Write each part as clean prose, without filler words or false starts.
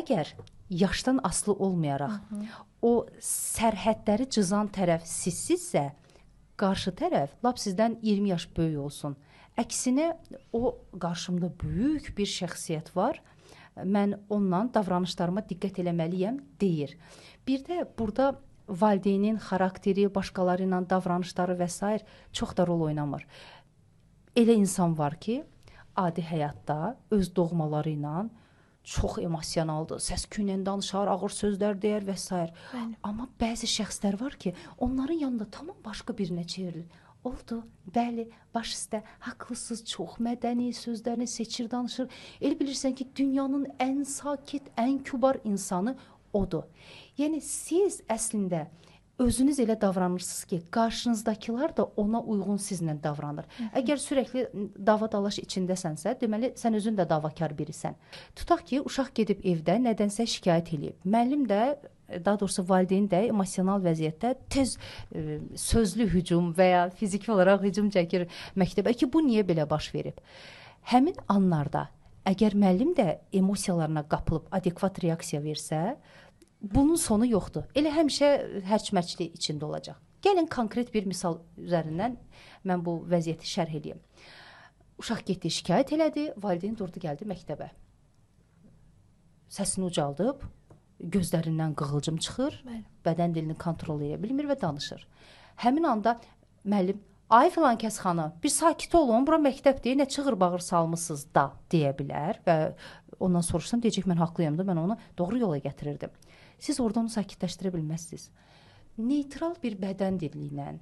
Əgər yaşdan asılı olmayaraq o sərhədləri cızan tərəf sizsizsə, qarşı tərəf lap sizdən 20 yaş böyük olsun. Əksinə o qarşımda böyük bir şəxsiyyət var. Mən onunla davranışlarıma diqqət eləməliyəm deyir. Bir də burada valideynin xarakteri, başqaları ilə davranışları və sair çox da rol oynamır. Elə insan var ki, adi həyatda öz doğmaları ilə çox emosionaldır, səs-küylə danışar, ağır sözlər deyər və sair. Bəli. Amma bəzi şəxslər var ki, onların yanında tamam başqa birinə çevrilir. Oldu, bəli, baş üstə, haqlısınız, çox mədəni sözlərini seçir, danışır. Elə bilirsən ki, dünyanın ən sakit, ən kübar insanı odur. Yəni siz əslində özünüz elə davranırsınız ki, qarşınızdakılar da ona uyğun sizlə davranır. Əgər sürəkli dava-dalaş içindəsənsə, deməli sən özün də davakar birisən. Tutaq ki, uşaq gedib evdə nədənsə şikayət eləyib. Müəllim də, daha doğrusu valideyn də emosional vəziyyətdə tez sözlü hücum və ya fiziki olaraq hücum çəkir məktəbə ki, bu niyə belə baş verib? Həmin anlarda əgər müəllim də emosiyalarına qapılıb adekvat reaksiya versə, bunun sonu yoxdur. Elə həmişə hərc-mərclik içində olacaq. Gəlin konkret bir misal üzərindən mən bu vəziyyəti şərh eləyim. Uşaq getdi, şikayət elədi, valideyn durdu, gəldi məktəbə. Səsini ucaldıb, gözlərindən qığılcım çıxır, Bəli. Bədən dilini kontrol edə bilmir və danışır. Həmin anda müəllim, ay filan kəs xanım, bir sakit olun, bura məktəb deyil, nə çığır-bağır salmısınız da deyə bilər və ondan soruşsam deyəcək mən haqlıyam da, mən onu doğru yola gətirirdim. Siz orada onu sakitləşdirə bilməzsiniz. Neytral bir bədən dili ilə,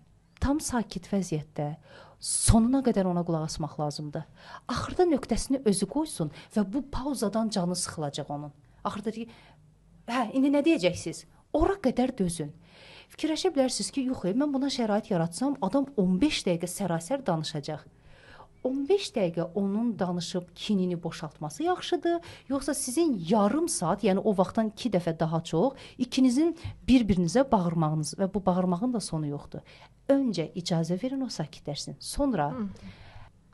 tam sakit vəziyyətdə sonuna qədər ona qulaq asmaq lazımdır. Axırda nöqtəsini özü qoysun və bu pauzadan canı sıxılacaq onun. Axırda deyir ki, hə, indi nə deyəcəksiniz? Ora qədər dözün. Fikirləşə bilərsiniz ki, yox, mən buna şərait yaratsam, adam 15 dəqiqə sərasər danışacaq. 15 dəqiqə onun danışıb kinini boşaltması yaxşıdır, yoxsa sizin yarım saat, yəni o vaxtdan 2 dəfə daha çox, ikinizin bir-birinizə bağırmağınız və bu bağırmağın da sonu yoxdur. Öncə icazə verin, o sakitləşsin. Sonra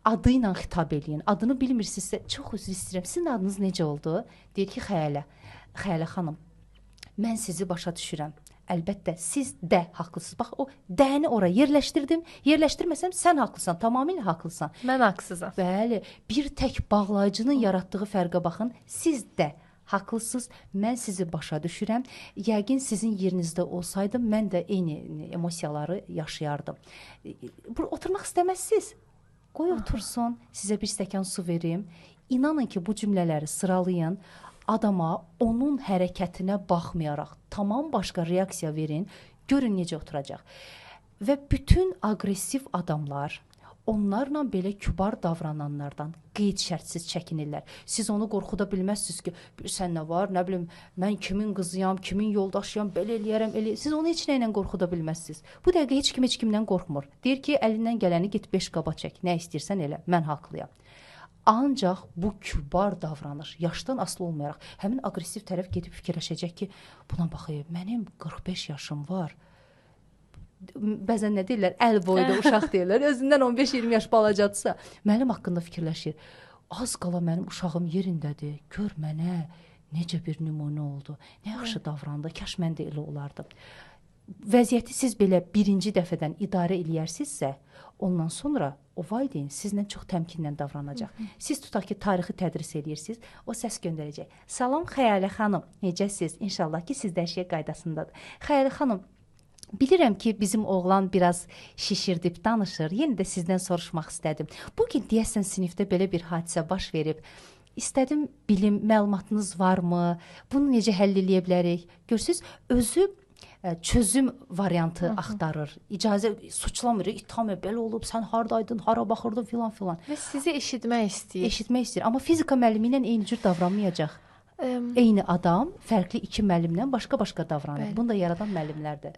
adı ilə xitab eləyin. Adını bilmirsinizsə, çox üzr istəyirəm. Sizin adınız necə oldu? Deyir ki, Xəyalə. Xəyalə xanım, mən sizi başa düşürəm. Əlbəttə, siz də haqlısınız. Bax, o dəni ora yerləşdirdim. Yerləşdirməsəm, sən haqlısan, tamamilə haqlısan. Mən haqsızam. Bəli, bir tək bağlayıcının yaratdığı fərqə baxın. Siz də haqlısınız, mən sizi başa düşürəm. Yəqin sizin yerinizdə olsaydım, mən də eyni emosiyaları yaşayardım. Oturmaq istəməzsiniz. Qoy otursun, sizə bir stəkan su verim. İnanın ki, bu cümlələri sıralayın. Adama onun hərəkətinə baxmayaraq tamam başqa reaksiya verin, görün necə oturacaq. Və bütün aqressiv adamlar onlarla belə kübar davrananlardan qeyd şərtsiz çəkinirlər. Siz onu qorxuda bilməzsiniz ki, sən nə var, nə bilim, mən kimin qızıyam, kimin yoldaşıyam, belə eləyərəm, elə. Siz onu heç nə ilə qorxuda bilməzsiniz. Bu dəqiqə heç kim heç kimdən qorxmur. Deyir ki, əlindən gələni get 5 qaba çək, nə istəyirsən elə, mən haqlıyam. Ancaq bu kübar davranış yaşdan asılı olmayaraq həmin aqressiv tərəf gedib fikirləşəcək ki, buna baxayım, mənim 45 yaşım var. Bəzən nə deyirlər, əl boyda uşaq deyirlər, özündən 15-20 yaş balacadırsa, mənim haqqında fikirləşir. Az qala mənim uşağım yerindədir, gör mənə necə bir nümunə oldu, nə yaxşı davrandı, kaş mən də elə olardım. Vəziyyəti siz belə birinci dəfədən idarə eləyərsinizsə, ondan sonra o valideyn sizlə çox təmkinlə davranacaq. Siz tutaq ki, tarixi tədris eləyirsiniz, o səs göndərəcək. Salam Xəyalə xanım, necəsiz? İnşallah ki, sizdə hər şey qaydasındadır. Xəyalə xanım, bilirəm ki, bizim oğlan biraz şişirdib danışır. Yenə də sizdən soruşmaq istədim. Bugün deyəsən sinifdə belə bir hadisə baş verib. İstədim bilim, məlumatınız varmı? Bunu necə həll eləyə bilərik? Görürsüz, özü çözüm variantı axtarır. İcazə suçlamır, itham belə olub, sən hardaydın, hara baxırdın filan filan. Və sizi eşitmək istəyir. Eşitmək istəyir. Amma fizika müəllimi ilə eyni cür davranmayacaq. Eyni adam fərqli iki müəllimlə başqa-başqa davranır. Bəli. Bunu da yaradan müəllimlərdir.